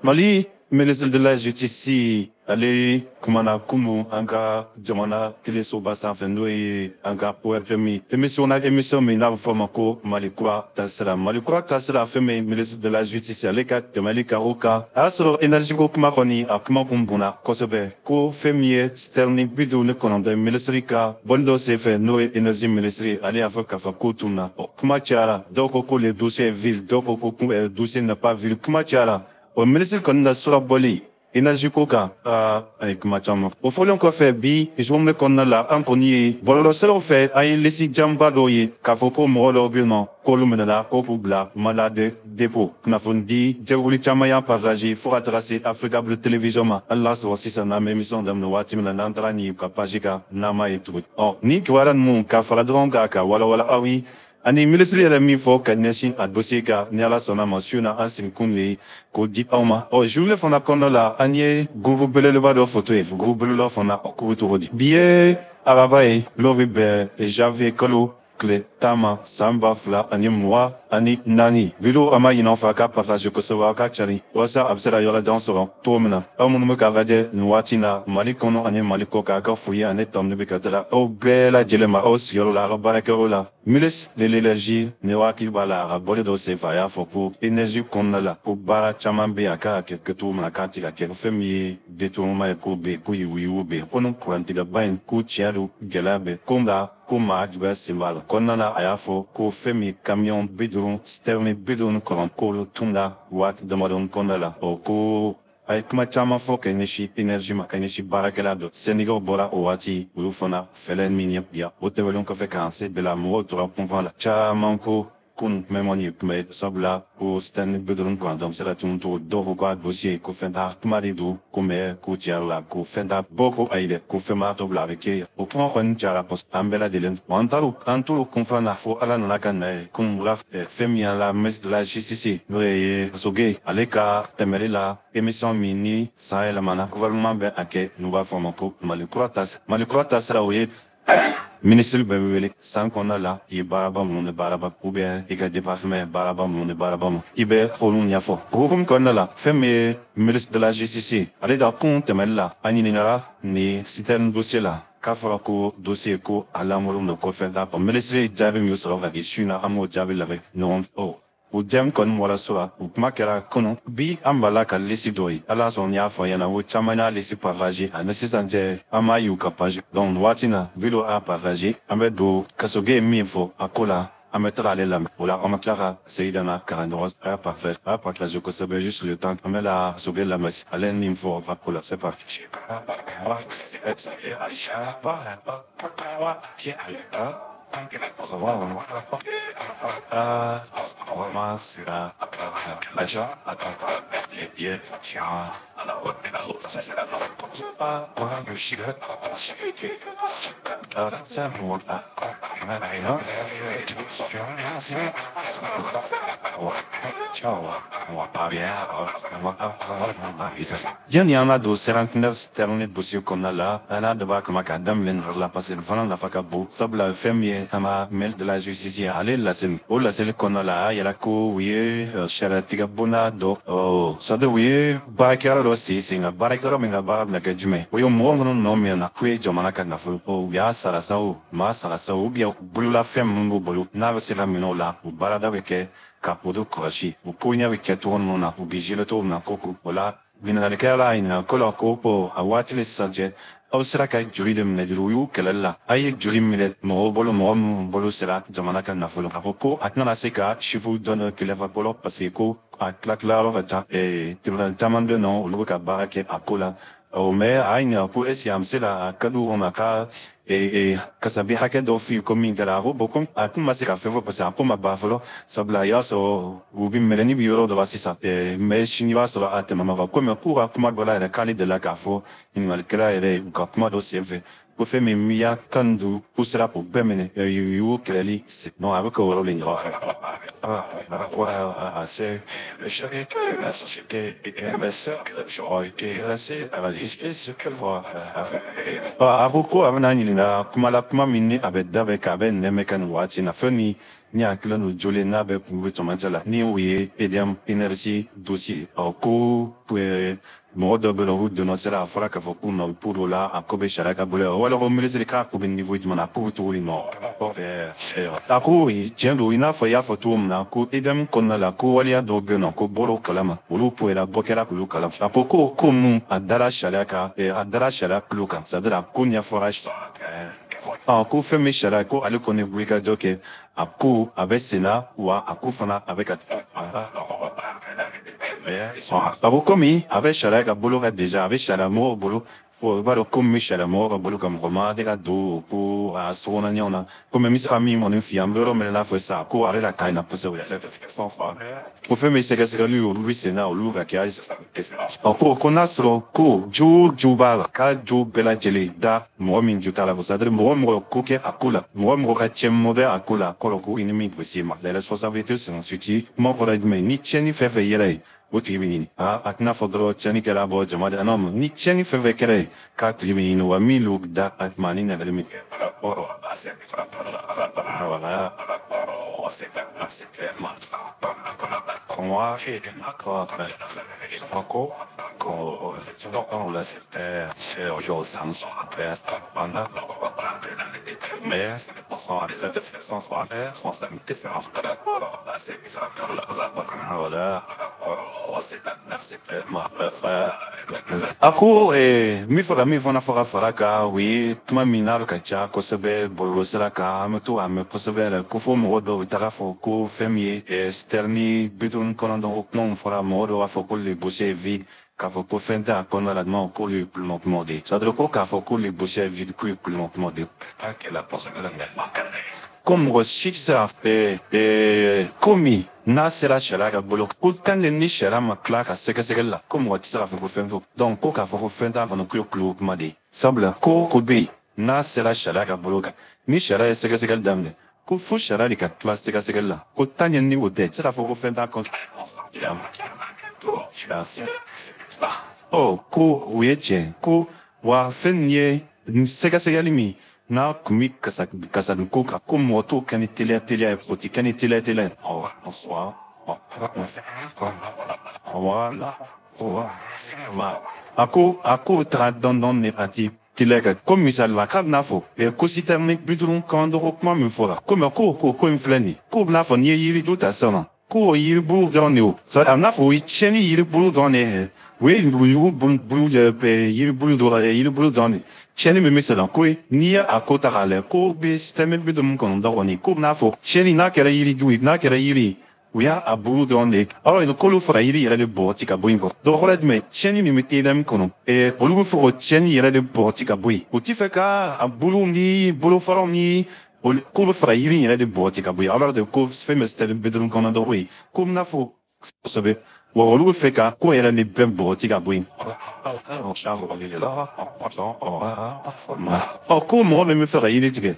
Mali ministre de la Justice ale kumana kunu an ka jamana telesoba sanfɛ, n'o ye an ka ORTM émission na, émission min n'a bɛ fɔ a ma ko Mali kura taasira. Mali kura taasira, fɛn min ministre de la Justice ale ka tɛmɛli ka o kan, a y'a sɔrɔ énergie ko kuma kɔni, a kuma kun bonna kosɛbɛ, ko fɛn min ye citerne 59 ministre ka bɔli dɔ senfɛ, n'o ye énergie ministre, ale y'a fɔ k'a fɔ ko tunna. Kuma cayara, dɔw ko ko le dossier est vide, dɔw ko ko dossier n'est pas vide, kuma cayara. O ministre kɔni na sura bɔli énergie ko kan, a ye kuma caman. O fɔlen kɔfɛ, bi journée kɔnɔna la, an kɔni ye bɔlɔlɔsiraw fɛ, an ye liste janba dɔw ye k'a fɔ ko mɔgɔ dɔw bɛ yen nɔ, k'olu minɛna, ko k'u bila mandat de dépôt. Kunnafoni di jɛkulu caman y'a partage fo ka taga se Africa Blue Télévision ma. Hali n'a sɔrɔ sisan n'an bɛ émission daminɛ waati min na, n'an taara nin ka page kan, n'an m'a ye tuguni. Ɔ ni kibaruya ninnu ka fara dɔrɔn kan ka walawala aw ye, ani minisiri yɛrɛ min fɔ ka ɲɛsin a dossier kan, ni Ala sɔnna ma, su na an sigikun de ye k'o di aw ma. Ɔ journée fana kɔnɔna la, an ye groupe belebeleba dɔ photo ye, groupe belebeleba fana, o ko bɛ cogo di? Bi ye araba ye, n'o bɛ bɛn janvier kalo tile 10 ma, san 2024. Vidéo, a ma ɲinɛ aw fɛ, a ka partage kosɛbɛ, a ka cari walasa a bɛ se ka yɔrɔ jan sɔrɔ cogo min na. Aw minnu bɛ k'a lajɛ nin waati in na Mali kɔnɔ ani Mali kɔ kan, a ka foli ani tanu bɛ ka taga aw bɛɛ lajɛlen ma, aw sigiyɔrɔ la, aw ka baarakɛyɔrɔ la. Ministre de l'Énergie, ni hakili b'a la, a ka bɔli dɔ senfɛ, a y'a fɔ ko énergie kɔnɔna la, ko baara caman bɛ yen, a kan ka kɛ kɛcogo min na, a k'a tɛ ka kɛ. Fɛn min ye détournement ye, ko bɛ yen, ko yuguyugu bɛ yen, ko ni kurantigɛba in ko tiɲɛ don, gɛlɛya bɛ ko, nka ko maa juguya sen b'a la. Kɔnɔna na, a y'a fɔ ko fɛn min ye camion 50, citerne 59, k'olu tunna waati damadɔni kɔnɔna la. Ɔ ko a ye kuma caman fɔ ka ɲɛsin énergie ma, ka ɲɛsin baarakɛla dɔ syndicat bɔra o waati, olu fana fɛlɛ min ye yan. O tɛmɛnen kɔfɛ, k'an se bɛɛ la, mɔgɔw tora kunfan la, caman ko ko nin kuma kɔni ye kuma ye, sabula ko citerne 59 bɛ se ka tunu cogo? Dɔw ko k'a dossier ko fɛn t'a kuma de don, ko mais ko tiɲɛ yɛrɛ la ko fɛn t'a bɔ, ko ayi dɛ, ko fɛn b'a tɔ bila a bɛ kɛ. O kuma kɔni cayara kosɛbɛ, an bɛɛ lajɛlen an taar'o an t'o kunfan na, fo Ala nana ka na ye ko wula fɛn min y'a la ministre de la Justice, n'o ye Kassogué, ale ka tɛmɛli la émission min ni san yɛlɛmana, gouvernement bɛ a kɛ, n'u b'a fɔ a ma ko Mali kura ta. Mali kura taasira, o ye ministre bɛɛ bɛ wele san kɔnɔna la, i ye baaraba minnu ni baaraba, ou bien i ka département ye baaraba minnu ni baaraba minnu, i bɛ olu ɲɛfɔ. O hukumu kɔnɔna la, fɛn min ye ministre de la Justice, ale da kun tɛmɛli la, a ɲininkara nin citerne dossier la, k'a fɔra ko dossier ko a lankolon don, ko fɛn t'a kɔ. Ministre ye jaabi min sɔrɔ ka di su in na, an b'o jaabi labɛn ɲɔgɔn. Ɔ o jaabi kɔni bɔra so la, o kuma kɛra kɔnɔ. Bi an b'a la ka liste dɔ ye, Ala sɔn y'a fɔ ɲɛna ko caman y'a liste partage, ani sisan cɛ an m'a y'u ka page. Donc waati na, vidéo a partage, an bɛ don Kassogué ye min fɔ a ko la, an bɛ taga ale lamɛn. O la, an bɛ tila ka segin ka na ka ɲɔgɔn. A y'a partage, a y'a partage kosɛbɛ, juste le temps an bɛ la Kassogué lamɛn, ale ye min fɔ a ko la. C'est parti. Yani an ka don 59 citerne dossier kɔnɔna la, an n'a dabɔ a kama k'a daminɛ nin yɔrɔ la, parce que nin fana nafa ka bon, sabula fɛn min ye an ka ministre de la Justice ye, ale laseli, o laseli kɔnɔna la, a y'a yira ko u ye sariya tigɛ bonda dɔ, c'est à dire u ye baarakɛyɔrɔ dɔ sigi sen kan, baarakɛyɔrɔ min ka baara bɛna kɛ jumɛn? O ye mɔgɔ minnu nɔ minɛna k'u ye jamana ka nafolo, u y'a sara sa, o m'a sara sa, ou bien bololafɛn minnu b'u bolo n'a bɛ se ka minɛ o la, u baarada bɛ kɛ ka o de kɔlɔsi, u koɲɛ bɛ kɛ cogo minnu na, u bɛ gérer cogo min na. Ko o la, ɲininkalikɛla y'a ɲininka ko la ko a waati ni sisan cɛ, aw sera ka joli de minɛ? Joli u y'u kɛlɛli la, a ye joli minɛ mɔgɔw bolo, mɔgɔ minnu bolo sera jamana ka nafolo? A ko ko a tɛna se ka chiffre dɔn kelen fɔ fɔlɔ, parce que ko a tila tilayɔrɔ ka ca, tribunal caman bɛ yen nɔ, olu bɛ ka baara kɛ a ko la. Mais a y'a ɲininka ko est ce que an bɛ se ka ka du kɔnɔ a ka kasabi hakɛ dɔ f'i ye ko min kɛra? A ko bon, ko a tun ma se ka fɛn fɔ, parce que a ko ma ban fɔlɔ, sabula a y'a sɔrɔ u bɛ mɛlɛni bɛ yɔrɔ dɔ la sisan, mais sini i b'a sɔrɔ a tɛmɛ ma. Komi k'u ka kuma dɔ la yɛrɛ, k'ale delila k'a fɔ ɲininkalikɛla yɛrɛ u ka kuma dɔ senfɛ ko fɛn min miliyari 15, k'u sera k'o bɛɛ minɛ, u y'u kɛlɛli non, a bɛ k'o yɔrɔ de ɲɔgɔn. A ko ko a bɛna ɲininka kuma la, kuma min ni a bɛ da bɛ k'a bɛ nɛmɛ ka nin waati na, fɛn min Ni a kɛlen don jolen n'a bɛ kun bɛ cɛmancɛ la ni o ye EDM énergie dossier. Ɔ ko mɔgɔ dɔ bɛ yen nɔ, u dénoncé a fɔra k'a fɔ k'u nɔ pour la a ko bɛ sariya ka bolo wala ko ministre k'a ko bɛ niveau jumɛn na, ko bɛ cogo di nɔ. A ko tiɲɛ don, i n'a fɔ i y'a fɔ cogo min na ko EDM kɔnɔna la ko waleya dɔw bɛ yen nɔ ko bɔr'o kalama, olu poyera bɔ kɛra k'olu kalama. A ko ko mun a dara sariya kan, a dara sariya tulo kan, c'est à dire a ko ɲɛfɔra. Ko fɛn min sariya ko ale kɔni wulikajɔ kɛ, a ko a bɛ sen na wa a ko fana a bɛ ka. A ko komi a bɛ sariya ka bolo kan déjà, a bɛ sariya mɔgɔw bolo. O b'a dɔn komi bɛ sariya mɔgɔw ka bolo kan, mɔgɔ ma tɛ ka don o ko a sokɔnɔ ɲɛw na. Komi n bɛ se ka min kɔni f'i ye, an bɛ yɔrɔ min na i n'a fɔ sisan, ko a bɛ ka taa in na kosɛbɛ. Ko fɛn min sɛgɛsɛgɛli ye, olu bɛ sen na, olu ka kɛ halisa. Ɔ ko n'a sɔrɔ ko jo jo b'a la, k'a jo bɛɛ lajɛlen da mɔgɔ min jo t'a la, c'est à dire mɔgɔ mɔgɔ ko kɛ a ko la, mɔgɔ mɔgɔ ka tiɲɛ bɛ a ko la, kɔrɔ ko i ni min gosi ma. Les responsabilités sont situées. Kuma kɔrɔ ye jumɛn ye? Ni tiɲɛni fɛn fɛn yera yen, o tigi bɛ ɲini. A tɛna fɔ dɔrɔn tiɲɛni kɛra bɔ jama de non, ni tiɲɛni fɛn fɛn kɛra yen, k'a tigi bɛ ɲini wa min l'o da a tuma ni nɛgɛli min kɛ. A ko min fɔ ka min fana fɔ ka fara kan, o ye kuma min n'a bɛ ka ca kosɛbɛ bɔlɔlɔsira kan, an bɛ to k'a mɛn kosɛbɛ yɛrɛ, ko fo mɔgɔ dɔw bɛ taga fɔ ko fɛn min ye citerne 59 ko kuma min fɔra, mɔgɔ dɔw b'a fɔ ko le dossier est vide, k'a fɔ ko fɛn tɛ a kɔnɔna la, non, k'olu ye kulonkɛ kumaw de ye. C'est à dire ko k'a fɔ ko le dossier est vide, k'u ye kulonkɛ kumaw de ye. Ko mɔgɔ si tɛ se ka komi n'a sera sariya ka bolo ko tant que ni sariya ma tila ka sɛgɛsɛgɛli la, ko mɔgɔ tɛ se k'a fɔ ko fɛn t'o. Donc ko k'a fɔ ko fɛn t'a kɔnɔ, k'o ye kulo kuma de ye. Sabula ko ko bɛ yen n'a sera sariya ka bolo kan, ni sariya ye sɛgɛsɛgɛli daminɛ, ko fo sariya de ka tila sɛgɛsɛgɛli la, ko tant que ni o tɛ, tɛ se k'a fɔ ko fɛn t'a kɔnɔ. Ɔ ko o ye tiɲɛ ko wa fɛn min ye sɛgɛsɛgɛli min n'a kun bɛ kasa ko kan, ko mɔgɔ t'o kɛ ni teliya teliya ye, o ti kɛ ni teliya teliya ye. A ko taga dɔɔni dɔɔni a ti teliya kɛ. Ko misali la, k'a bɛna fɔ ko citerne 59 kuma min fɔra, ko mɛ ko in filɛ nin ye, k'o bɛna fɔ n'i ye yiridu ta sisan, k'o yiribulu dɔrɔn de o, a bɛna fɔ o ye tiɲɛni yiribulu dɔrɔn de ye, o ye yuruguyurugu bulu yiribulu dɔrɔn yiribulu dɔrɔn de tiɲɛni min bɛ sen ko n'i ye a ko ta k'a lajɛ, ko bɛ citerne 59 kɔni, k'o bɛna fɔ tiɲɛni n'a kɛra yiridu ye, n'a kɛra yiri ye, u y'a a bulu dɔrɔn de ye. Alors k'olu fara yiri yɛrɛ de bɔgɔti ka bɔ yen kɔ. Dɔw kɔrɔ ye jumɛn? Tiɲɛni min bɛ EDM kɔnɔ, olu bɛ fɛ k'o tiɲɛni yɛrɛ de bɔgɔti ka bɔ yen. U ti fɛ ka a bulu ni bolofaraw ni k'olu fara yiri yɛrɛ de bɔgɔti ka bɔ yen. Alors de ko fɛn bɛ citerne 59 ye, ko bɛna fɔ kosɛbɛ wa olu bɛ fɛ ka ko yɛrɛ de bɛɛ bɔgɔti ka bɔ yen. Ɔ ko mɔgɔ min bɛ fɛ ka yiri tigɛ,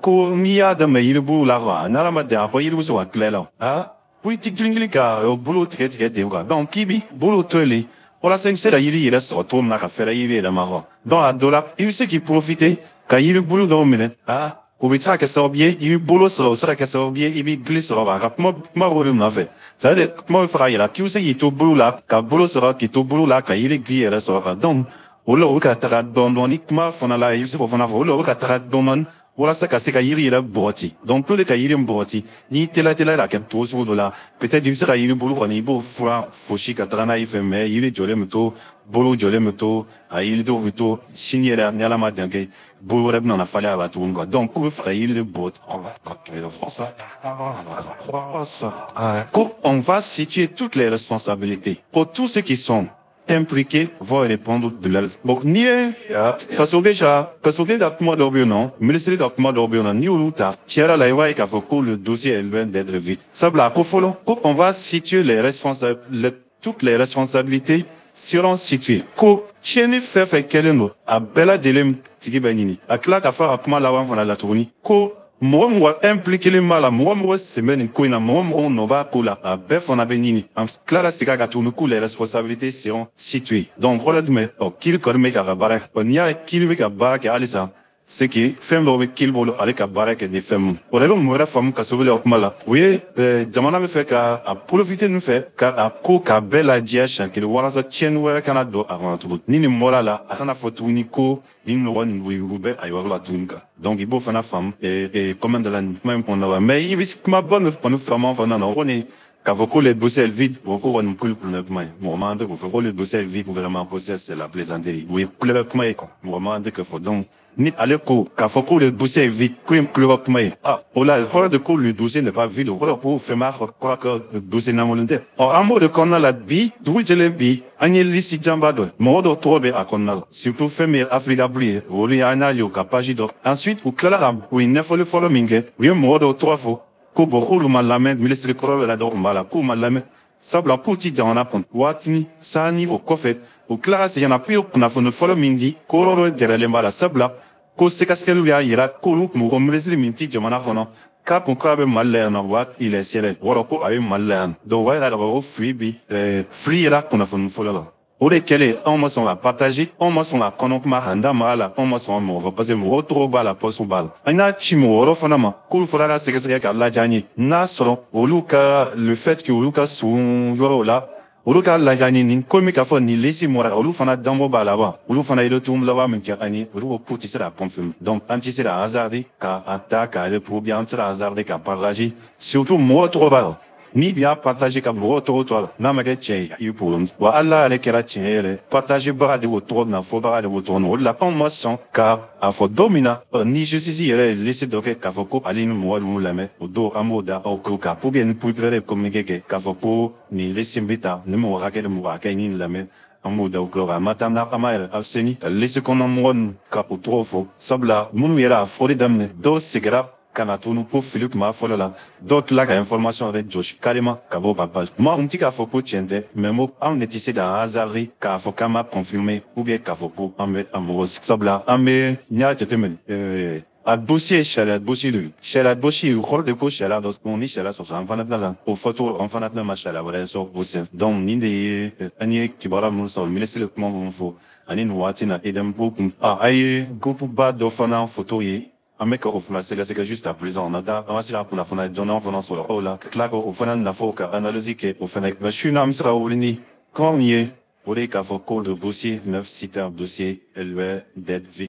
ko n'i y'a daminɛ yiribulu la quoi, n'Ala ma dan a kɔ yiri bɛ se ka tila i la. Ko i ti girin girin ka bolo tigɛ tigɛ ten quoi. Donc k'i bi bolo to yen walasa i bɛ se ka yiri yɛrɛ sɔrɔ cogo min na ka fɛrɛ yiri yɛrɛ ma quoi. Donc a dɔ la i bɛ se k'i profiter ka yiri bulu dɔw minɛ, o bɛ se ka kɛ sababu ye i bɛ bolo sɔrɔ, o bɛ se ka kɛ sababu ye i bɛ gili sɔrɔ a ka kuma kuma b'o de nɔfɛ. C'est à dire kuma bɛ fɛ ka yira k'i bɛ se k'i to bolo la ka bolo sɔrɔ, k'i to bolo la ka yiri gili yɛrɛ sɔrɔ quoi. Donc o la u bɛ ka taga dɔɔni dɔɔni kuma fana la, i bɛ se k'o fana fɔ, o la u bɛ ka taga dɔɔni dɔɔni walasa ka se ka yiri yɛrɛ bɔgɔti. Donc pour ka yiri bɔgɔti, n'i teliya teliya ka kɛ cogo sugu dɔ la, peut-être i bɛ se ka yiri bulu kɔni i b'o fura fosi ka taga n'a ye fɛ, mais yiri jɔlen bɛ to, bolo jɔlen bɛ to, a yiridenw bɛ to, sini yɛrɛ ni Ala ma dan kɛ, bolo wɛrɛ bɛ na falen a la tuguni quoi. Donc k'u bɛ fɛ ka yiri de bɔgɔti. Ko on va situer toutes les responsabilités pour tous ceux qui sont impliqués vont répondre de leur. Bon, n'i ye fasoden ja fasoden ka kuma dɔw bɛ yen nɔ, minisiri ka kuma dɔw bɛ yen nɔ, n'i y'olu ta tiɲɛ yɛrɛ la, i b'a ye k'a fɔ ko le dossier est loin d'être vide. Sabula a ko fɔlɔ ko on va situer les responsables, toutes les responsabilités seront situées, ko tiɲɛni fɛn fɛn kɛlen don, a bɛɛ lajɛlen tigi bɛ ɲini. A tila ka fɔ a kuma laban fana la tuguni ko mɔgɔ mɔgɔ impliqué b'a la, mɔgɔ mɔgɔ sen bɛ nin ko in na, mɔgɔ mɔgɔ nɔ b'a ko la, a bɛɛ fana bɛ ɲini. An tilala segin a kan tuguni ko les responsabilités seront situées. Donc kɔrɔ jumɛn? Ɔ kiiri kɔni bɛ k'a ka baara kɛ. Ɔ n'i y'a ye kiiri bɛ ka baara kɛ halisa, C'est que fɛn dɔw bɛ kili bolo ale ka baara kɛ ni fɛn mun. O la i bɛ mun wɛrɛ faamu ka sobili o kuma la, o ye jamana bɛ fɛ ka a profiter nin fɛ ka a ko k'a bɛɛ lajɛya siɲɛ kelen walasa tiɲɛni wɛrɛ kana don a kɔnɔ tuguni. Ni nin bɔra la, a kana fɔ tuguni ko nin mɔgɔ nin yuguyugu bɛ a yɔrɔ la tuguni kan. Donc i b'o fana faamu comment de la nin kuma in kɔnɔna la. Mais i bɛ kumaba min kɔni faamu fana na, o kɔni k'a fɔ ko le dossier est vide, o ko kɔni kulu kun kuma ye. Mɔgɔ man tɛ k'o fɔ ko le dossier est vide, vraiment ko c'est la plaisanterie. O ye kulonkɛ kuma ye quoi. Mɔgɔ man tɛ k'o fɔ. Donc ni ale ko k'a fɔ ko le dossier est vide, ko ye kulonkɛ kuma ye. Ah, o la kɔrɔ de ko le dossier n'est pas vide, o kɔrɔ ko fɛn b'a fɔ quoi que dossier lankolon tɛ. Ɔ, an b'o de kɔnɔna la bi, dugu jɛlen bi, an ye liste janba dɔ ye. Mɔgɔ dɔw tɔgɔ bɛ a kɔnɔna la. Surtout fɛn min ye Africa Blue ye, olu ye an y'a ye u ka page dɔ. Ensuite, u tilala ka u ye ɲɛfɔli fɔlɔ min kɛ, u ye mɔgɔ dɔw tɔgɔ fɔ ko bon k'olu ma lamɛn, minisiri kɔrɔ yɛrɛ dɔw tun b'a la k'u ma lamɛn, sabula k'u ti jamana kɔnɔ. Waatini sanni o kɔfɛ, u tilala ka segin ka na k'u ye kunnafoni fɔlɔ min di, ko yɔrɔ dɔ jɛrɛlen b'a la, sabula ko sɛgɛsɛgɛliw y'a yira k'olu kun ko minisiri min ti jamana kɔnɔ k'a kun k'a bɛ Mali la yan nɔ, wa il est sérieux, wɔrɔ ko a bɛ Mali la yan. Donc o b'a yira k'a fɔ ko fili bi fili yera kunnafoni fɔlɔ la. O de kɛlen, anw ma sɔn ka partager, anw ma sɔn ka kɔnɔ kuma k'an da maga la, anw ma sɔn ka mɔgɔ fɔ parce que mɔgɔw tɔgɔ b'a la, poste b'a la. An y'a ci mɔgɔ wɛrɛw fana ma k'olu fana ka sɛgɛsɛgɛ k'a lajɛ an ye n'a sɔrɔ olu ka le fait que olu ka sun yɔrɔw la, olu ka lajɛ an ye nin ko min k'a fɔ nin liste mɔra, olu fana danbɔ b'a la wa. Olu fana ye retour laban min kɛ an ye, olu ko k'u tɛ se ka confirmer. Donc an tɛ se ka hasarder ka a ta k'a reproduire, an tɛ se ka hasarder ka partager, surtout mɔgɔ tɔgɔ b'a la. Ni bi y'a partager ka mɔgɔw tɔgɔ to a la, n'a ma kɛ tiɲɛ ye, i ye problème. Wa hali n'a yɛrɛ kɛra tiɲɛ yɛrɛ, partager baga de b'o tɔgɔ na, fɔbaga de b'o tɔgɔ na. O de la anw ma sɔn ka a fɔ don min na ni justice yɛrɛ ye liste dɔ kɛ k'a fɔ ko ale ni mɔgɔ ninnu lamɛn, o don an b'o da aw tulo kan pour que ni procureur ye communiqué kɛ k'a fɔ ko nin liste bɛ ta, nin mɔgɔ hakɛ ni mɔgɔ hakɛ ni lamɛn, an b'o da u tulo kan. A ma taa n'a an b'a yɛrɛ aseni ka liste kɔnɔ mɔgɔ ninnu ka u tɔgɔ fɔ, sabula minnu yɛrɛ a fɔli daminɛ, dɔw seginna ka na tuguni ko fili tun b'a fɔlɔ la, dɔw tila ka information yɛrɛ jɔsi carrément ka bɔ ka page. Ma n ti k'a fɔ ko tiɲɛ tɛ, mais mo anw de tɛ se ka hasarder k'a fɔ k'an b'a confirmer ou bien k'a fɔ ko an bɛ a mɔgɔ, sabula an bɛ n'i y'a jateminɛ a dossier sariya dossier de sariya dossier, o kɔrɔ de ko sariya dɔ ni sariya sɔsɔ, an fana tɛna la o fɔcogo, an fana tɛna ma sariya wɛrɛ sɔrɔ o sen. Donc nin de ye an ye kibaruya minnu sɔrɔ, minisiri kuma minnu fɔ ani nin waati na EDM ko kun a ye groupe ba dɔ fana photo ye, an bɛ ka o fana sɛgɛsɛgɛ juste à présent. On attend an ka se ka kunnafoniya jɔnjɔn fana sɔrɔ o la, ka tila k'o fana nafaw ka analyse kɛ o fana. Mais su in na, an bɛ se ka wuli ni kuma min ye, o de ye k'a fɔ ko le dossier 9 citaires dossier est loin d'être vide.